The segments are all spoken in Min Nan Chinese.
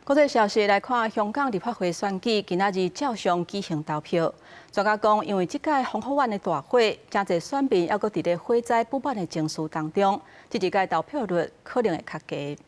國際消息來看，香港立法會選舉今仔日照常舉行投票。專家講，因為這屆宏福苑的大火，誠濟選民猶閣佇咧火災不滿的情緒當中，這一屆投票率可能會較低。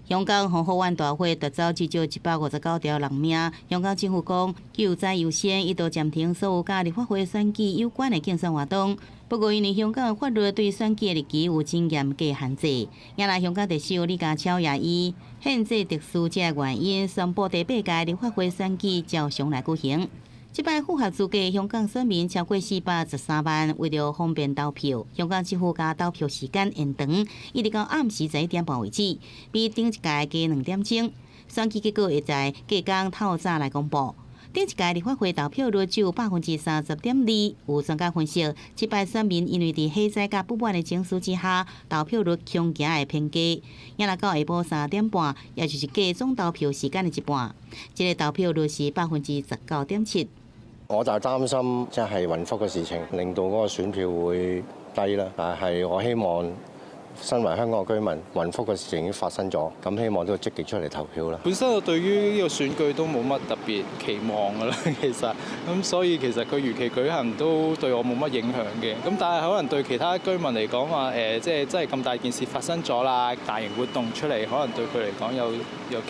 香港宏福苑大火奪走至少159條人命。香港政府講，救災優先，一度暫停所有佮立法會選舉有關的競選活動。不過，因為香港的法律對選舉的日期有真嚴格限制，也若香港特首李家超也以憲制特殊這個原因，宣布第八屆立法會選舉照常來舉行。這擺符合資格香港選民超過413萬，為著方便投票，香港政府共投票時間延長，一直到暗時11點半為止，比頂一屆加2點鐘。選舉結果會在隔工透早來公布。頂一屆立法會投票率只有30.2%，有專家分析，這擺選民因為佇火災佮不滿的情緒之下，投票率恐驚會偏低。也若到下晡3點半，也就是過總投票時間的一半，這个投票率是19.7%。我就擔心即係雲福嘅事情，令到嗰個選票會低啦。但係我希望身為香港居民，雲福嘅事情已經發生咗，咁希望都積極出嚟投票啦。本身我對於呢個選舉都冇乜特別期望㗎啦，其實咁所以其實佢如期舉行都對我冇乜影響嘅。咁但係可能對其他居民嚟講話，即係真係咁大件事發生咗啦，大型活動出嚟，可能對佢嚟講有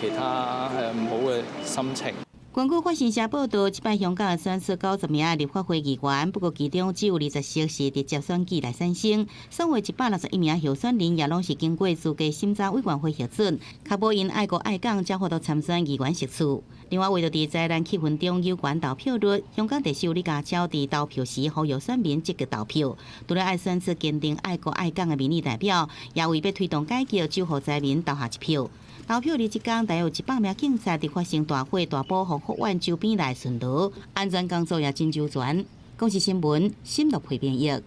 其他唔好嘅心情。根據法新社報道，這擺香港選出90名立法會議員，不過其中只有20席是直接選舉來產生，所有161名候選人也攏是經過資格審查委員會核准，確保𪜶愛國愛港，才有法度參選議員席次。另外，為著佇災難氣氛中有懸投票率，香港特首李家超佇投票時呼籲選民積極投票，除了愛選出堅定愛國愛港的民意代表，也為欲推動改革，就予災民投下一票。投票日這工，大約有100名警察佇發生大火大埔宏福苑周邊來巡邏，安全工作也真周全。公視新聞，新樂配編譯。